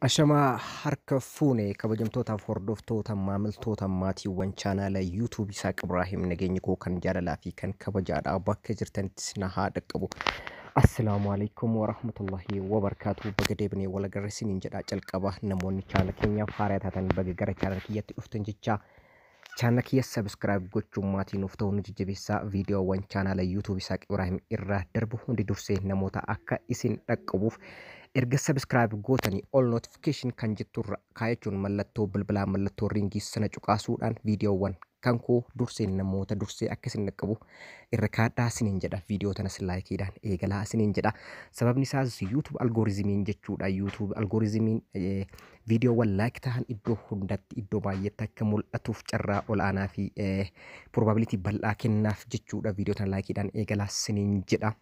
Ashamaa harka fuune, kabajamtootaaf hordoftoota, maamiltoota, maatiiwwan chaanaala YouTube Isaaq Ibraahim, nageenyi koo kan jaalalaa fi kan kabajaadha bakka jirtanittis na haa dhaqqabu. Assalaamu alaikum warahmatullahi wabarakaatu. Baga deebinee wal agarre isiniin jedha. Calqaba namoonni chaanala keenyaaf haaraa taatan, baga gara chaanala kiyyatti dhuftan jecha, chaanala kiyya subscribe gochuun maatii nuuf ta'uu nu jajjabeessaa. Viidiyoowwan chaanala YouTube Isaaq Ibraahim irraa darbu hundi dursee namoota akka isin dhaqqabuuf, erga subscribe gootanii all notification kan jetturra kaayachuun mallattoo bilbilaa, mallattoo ringii sana cuqaasuudhaan viidiyoowwan kan koo dursee namoota dursee akka isin dhaqqabu irra kaadhaa isiniin jedha. Viidiyoo tanas likeiidhaan eegalaa isiniin jedha. Sababni isaas YouTube algorithmiin jechuudha. YouTube algorithmiin viidiyoowwan like ta'an iddoo hundatti, iddoo baay'eetti akka mul'atuuf carraa ol'aanaa fi probability bal'aa kennaaf jechuudha. Viidiyoo tana likeiidhaan eegalaa isiniin jedha.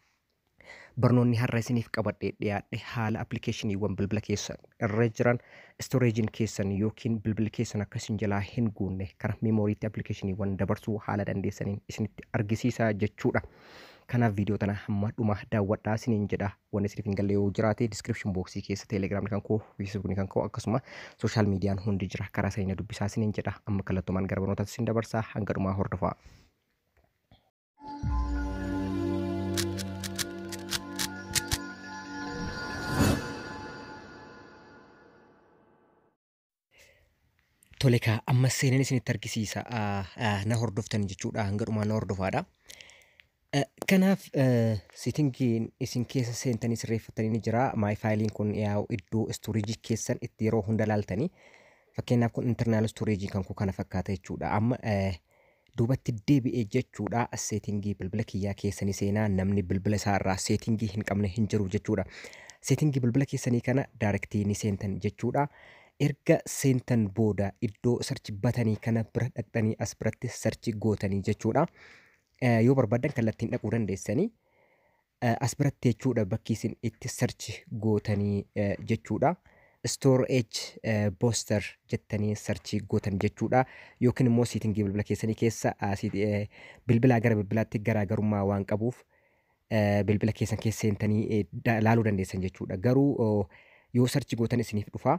Barnoonni har'a isiniif qabadhee dhiyaadhe haala appilikeeshiniiwwan bilbila keessan irra jiran storageiin keessan yookiin bilbilli keessan akka isin jalaa hin guunne karaa memoryitti appilikeeshiniiwwan dabarsuu haala dandeessaniin isinitti argisiisa jechuudha. Kanaaf viidiyoo tana hamma dhuma daawwadhaa isiniin jedha. Wanni isiniif hin galle yoo jiraate, description boxii keessa Telegramni kan koo, Facebookni kan koo, akkasuma social mediaan hundi jira. Karaa sanii na dubbisaa isiniin jedha. Amma kallattumaan gara barnootaatti isin dabarsaa, hanga dhumaa hordofaa. Tole kaa, amma seenan isinitti argisiisa, na hordoftan jechuudha, hanga dhumaa na hordofaadha. Kanaaf settingiin isin keessa seentanii sirreeffatanii ni jira. My fileiin kun yaa'u iddoo storageii keessan itti yeroo hunda laaltanii. Fakkeenyaaf kun internal storageii kan koo kana fakkaata jechuudha. Amma duubatti deebi'ee jechuudha, settingii bilbila kiyyaa keessanii seenaa. Namni bilbila isaa irraa settingii hin qabne hin jiru jechuudha. Settingii bilbila keessanii kana directii ni seentan jechuudha. Erga seentan booda iddoo search buttonii kana bira dhaqxanii as biratti search gootanii jechuudha. Yoo barbaaddan kallattiin dhaquu dandeessanii. As biratti jechuudha bakki isin itti search gootanii jechuudha. Storage booster jettanii search gootan jechuudha. Yookiin immoo settingii bilbila keessanii keessa, bilbilaa gara bilbilaatti garaagarummaa waan qabuuf, bilbila keessan keessa seentanii laaluu dandeessan jechuudha. Garuu yoo search gootan isiniif dhufa.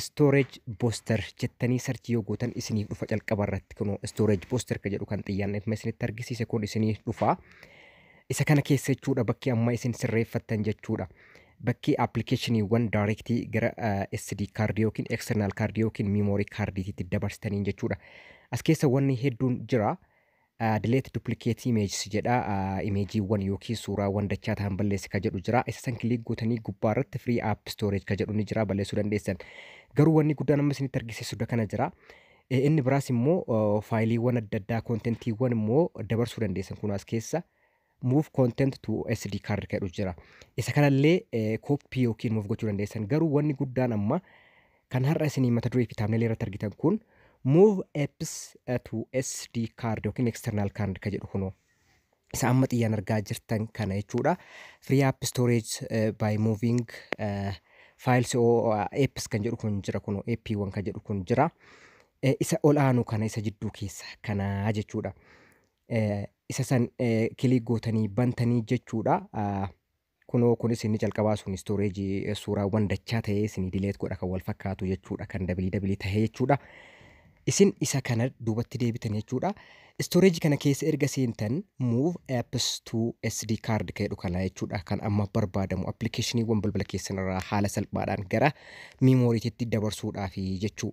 Storage booster jettanii search yoo gootan isiniif dhufa calqaba irratti. Kunoo storage booster ka jedhu kan xiyyaan isinitti argisiise kun isiniif dhufa. Isa kana keessa jechuudha bakki amma isin sirreeffattan jechuudha. Bakki appilikeeshiniiwwan directii gara SD cardii yookiin external cardii yookiin memory cardiitti dabarsitaniin jechuudha. As keessa wanni hedduun jira. Delete duplicate images jedha. Imageiiwwan yookiin suuraawwan dachaa ta'an balleessi ka jedhu jira. Isa san click gootanii gubbaa irratti free up storage ka jedhu ni jira, balleessuu dandeessan. Garuu wanni guddaan amma isinitti argisiisu kana jira. Inni biraas immoo fileiiwwan adda addaa, contentiiwwan immoo dabarsuu dandeessan kun as keessa move content to SD card jedhu jira. Isa kanallee copy yookiin move gochuu dandeessan. Garuu wanni guddaan amma kan har'a isinii mata duree fi thumbnailii irratti argitan kun move apps to SD card yookiin external card ka jedhu kunoo. Isa amma xiyyaan argaa jirtan kana jechuudha. Free up storage by moving files or apps kan jedhu kun jira, kunoo appiiwwan kan jedhu kun jira. Isa ol aanu kana, isa jidduu keessa kana jechuudha. Isa san click gootanii bantanii jechuudha. Kunoo kunis inni calqabaa sun storageii suuraawwan dachaa ta'ee isinii delete godha, kan wal fakkaatu jechuudha, kan double double ta'ee jechuudha. Isin isa kana duubatti deebitan jechuudha. Storageii kana keessa erga seentan move apps to SD card kan jedhu kana jechuudha kan amma barbaadamu, appilikeeshiniiwwan bilbila keessan irraa haala salphaadhaan gara memoryitti dabarsuudhaaf jechuu.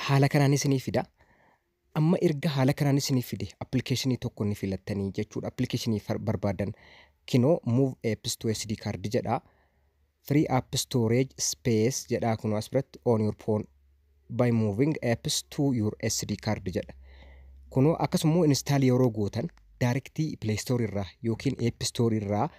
Haala kanaan isinii fida. Amma erga haala kanaan isinii fide, appilikeeshinii tokko ni filattanii jechuudha. Appilikeeshinii barbaadan kinoo move apps to SD card jedha. Free up storage space jedha kunoo as biratti, on your phone by moving apps to your SD card jedha. Kunoo akkasuma install yeroo gootan directii Play Store irraa yookiin App Store irraa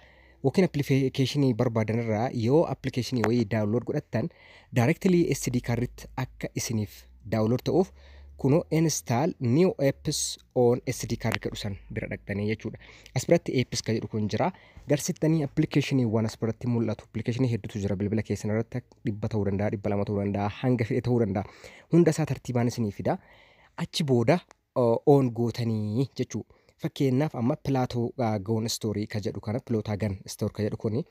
yookiin appilikeeshinii barbaadan irraa yoo appilikeeshinii wayii download godhattan, directly SD carditti akka isiniif download ta'uuf kunoo install new apps on SD card jedhu san bira dhaqxanii jechuudha. As biratti apps kan jedhu kun jira. Garsittanii appilikeeshiniiwwan as biratti mul'atu. Appilikeeshinii hedduutu jira bilbila keessan irratti, 100 ta'uu danda'a, 200 ta'uu danda'a, hanga fedhe ta'uu danda'a. Hunda isaa tartiibaan isinii fida. Achi booda on gootanii jechuudha. Fakkeenyaaf amma Plotagon Store ka jedhu kana, Plotagon Store ka jedhu kuni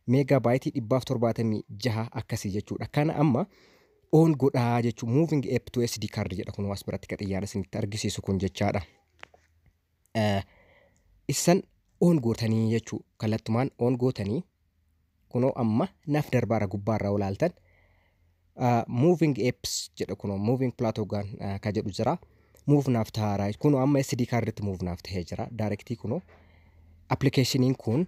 Megabyte 176 akkasii jechuudha. Kana amma on godhaa jechuun moving app to SD card jedha, kun as biratti ka xiyyaara isinitti argisiisu kun jechaadha. Isan on gootanii jechuu, kallattumaan on gootanii, kunoo amma naaf darbaara. Gubbaarraa olaaltan moving apps jedha, kunoo moving Plotagon ka jedhu jira. Move naaf ta'aaraa, kunoo amma SD carditti move naaf tahee jira. Directly kunoo appilikeeshiniin kun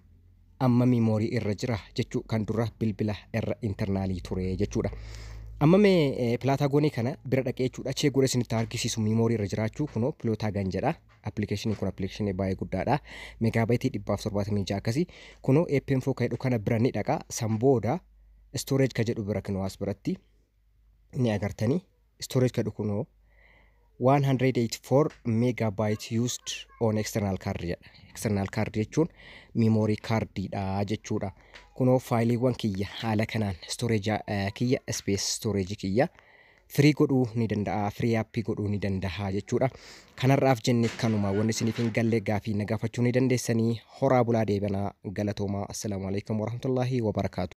amma memory irra jira jechuu, kan dura bilbila irra internal ture jechuudha. Amma mee Plotagon kana bira dhaqee jechuudha. Check godhe isinitti argisiisu memory irra jiraachuu. Kunoo Plotagon jedha. Appilikeeshiniin kun appilikeeshinii baay'ee guddaadha. Megabyte 176 akkasii. Kunoo app info ka jedhu kana bira ni dhaqa. San booda storage ka jedhu bira, kunoo as biratti ni agartanii. Storage ka jedhu kunoo 184 megabyte used on external card jedha. External card jechuun memory cardiidha jechuudha. Kunoo faayiliiwwan kiyya haala kanaan storage kiyya, space storage kiyya free godhuu ni danda'a, free up godhuu ni danda'a jechuudha. Kanarraaf jenne kanuma. Wanni isiniif hin galle gaafii na gaafachuu ni dandeessanii. Horaa bulaa, deebanaa, galatoomaa. Assalaamu alaikum warahmatullaahi wabarakaatu.